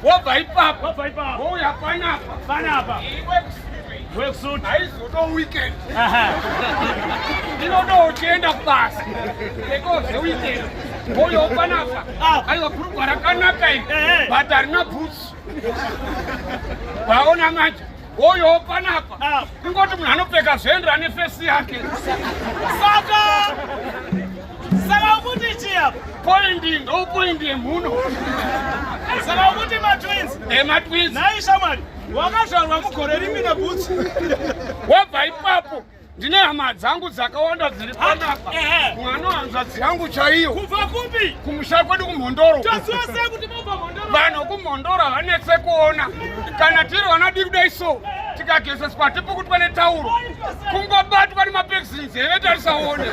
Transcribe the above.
Wobva ipapo. Wobva ipapo. Wouya panapa. Panapa. Iwe kusutu. Worksuit. Haizodo weekend. Aha. Ndinodo uchienda kubasa. Because weekend. Wouya panapa. Ah. Aiwa bhurugwa rakanaka iri. Ehe. But harina boots. Waona manje. Wouyawo panapa. Ah. Kungoti munhu anopfeka zvoenderana nefesi yake. Saka ukuti chii apa? Point ndo point yemhuno. Saka ukuti matwins. Ematwins. Nhai shamwari, wakazvarwa mugore ripi nebhutsu? Wabva ipapo ndine hama dzangu dzakawanda dziri panapa. Ehe. Mwana hanzvadzi yangu chaiyo. Kubva kupi? Kumusha kwedu kuMhondoro. Toziva sei kuti mobva Mhondoro? Vanhu kuMhondoro havanetse kuona. Kana tiri vana diki kudai so tikagezeswa tipukutwa netauro kungobatwa nemapekisi nzeve tarisaone.